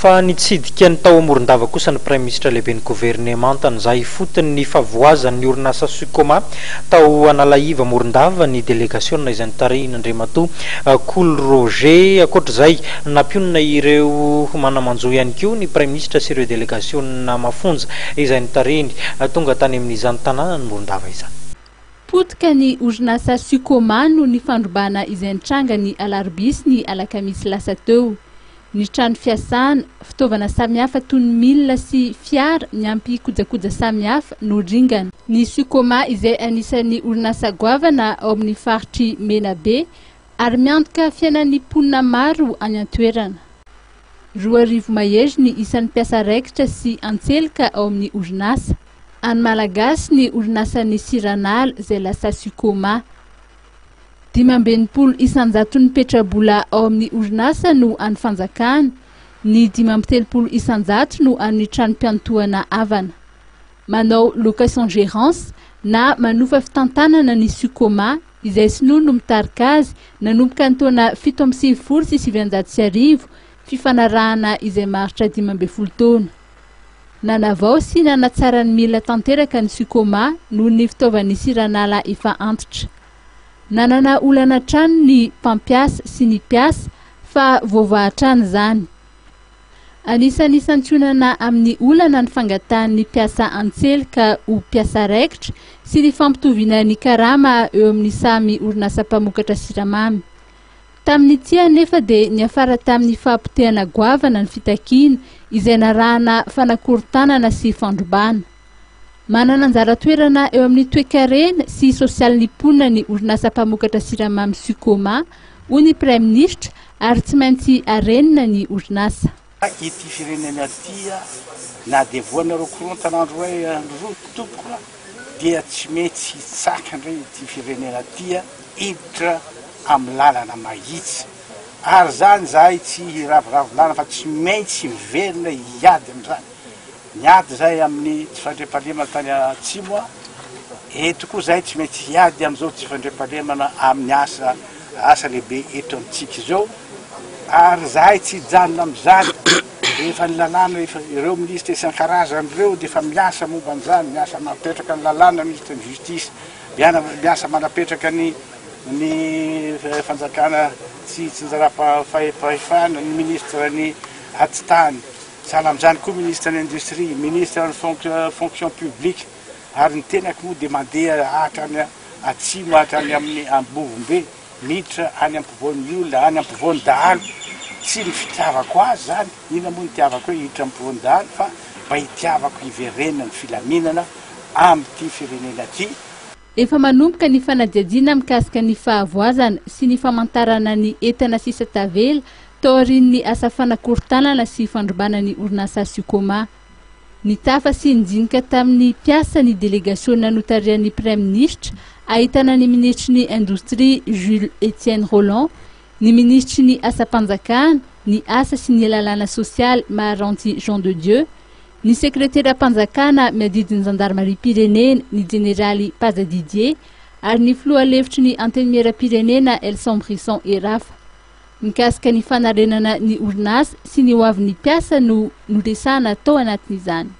Fa nitsidika ny tao Morondava kosa ny Praiminisitra lehiben'ny governemanta nizaha ifotony ny fahavoazan'ny orinasa Sucoma tao Analaiva Morondava ny delegasiona izay notarihin'Andriamatoa Kolo Roger. Ankoatra izay, nampionona ireo mana-manjo ihany koa ny Praiminisitra sy ireo delegasiona mafonja izay notarihiny tonga tany amin'izany tanànan'i Morondava izany. Potika ny orinasa Sucoma noho ny fandrobana izay nitranga ny alarobia sy ny alakamisy lasa teo. Ny trano fiasana, fitaovana samihafa toy ny milina sy fiara miampy kojakoja samihafa no ringana. Ny Sucoma izay anisan'ny orinasa goavana ao amin'ny faritr'i Menabe ary miantoka fiainan'ny mponina maro any an-toerana. 2000 mahery ny isan'ny mpiasa raikitra sy antselika ao amin'ny orinasa. An'ny Malagasy ny orinasan'ny Siranala izay lasa Sucoma. 65 isan-jaton'ny petrabola ao amin'ny orinasa no an'ny fanjakana, ny 35 isan-jato no an'ny tranom-piantohana havana. Manao location gérance na manofa fitantanana ny Sucoma izay sinoa no mitarika azy nanomboka ny taona 1997, fifanarahana izay maharitra 15 taona. Nanavao sy nanatsara ny milina tanteraka ny Sucoma noho ny fitaovan'ny Siranala efa antitra. Nanana olana hatrany ny mpampiasa sy ny mpiasa fa voavaha hatrany izany. Anisan'ny santionana amin'ny olana ny fangatahan'ny mpiasa antselika ho mpiasa raikitra sy ny fampitoviana ny karama eo amin'ny samy orinasa mpamokatra siramamy. Tamin'ity anefa dia niafara tamin'ny fahapotehana goavana ny fitakiana izay narahana fanakorontanana sy fandrobana. Manana anjara toerana eo amin'ny toekarena sy sosialin'ny mponina ny orinasa mpamokatra siramamy Sucoma, hoy ny Praiminisitra, ary tsy maintsy arenina ny orinasa. Ity firenena ity na dia voanareo korontana andro iray andro roa tompoko dia tsy mety hitsaka indray ity firenena ity hiditra amin'ny lalana mahitsy ary izany izahay tsy hiraviravy lalana fa tsy maintsy miverina hiady amin'izany. Niady izahay amin'ny tsy fandriampahalemana tany atsimo, eto koa izahay tsy maintsy hiady amin'izao tsy fandriampahalemana amin'ny asa asa lehibe eto amintsika izao, ary izahay tsy hijanona amin'izany, efa ny lalàna efa ireo minisitra isan-karazany ireo dia efa miasa momba an'izany, miasa manapetraka ny lalàna minisitra ny justice, miasa manapetraka ny ny fanjakana tsy itsinjaram-pahefana, ny minisitra ny atitany. Sahala amin'izany koa Minisitra ny Industrie, Minisitra ny Fonction Publique ary ny tenako moa dia mandeha hatrany atsimo hatrany amin'ny Ambovombe miditra any ampovoan'ny olona, any ampovoan'ny dahalo. Tsy ny fitiavako azy izany, inona moa ny itiavako hoe hiditra ampovoan'ny dahalo fa mba itiavako hiverenana ny filaminana amin'ity firenena ity. Efa manomboka ny fanadihadiana mikasika ny fahavoazana sy ny famantarana ny entana sisa tavela taorian'ny asa fanakorontanana sy fandrobana ny orinasa Sucoma. Nitafa sy nidinika tamin'ny mpiasa ny delegasiona notarihan'ny Praiminisitra ahitana ny minisitry ny Indostria Jules Etienne Rolland, ny minisitry ny Asam-panjakana, ny Asa sy ny Lalàna sosialy Maharanty Jean de Dieu, ny sekreteram-panjakana miadidy ny zandarimariam-pirenena ny jeneraly Paza Didier ary ny filoha lefitry ny antenimieram-pirenena Elson Brisson Erafa. Mikasika ny fanarenana ny orinasa sy ny hoavin'ny mpiasa no noresahana tao anatin'izany.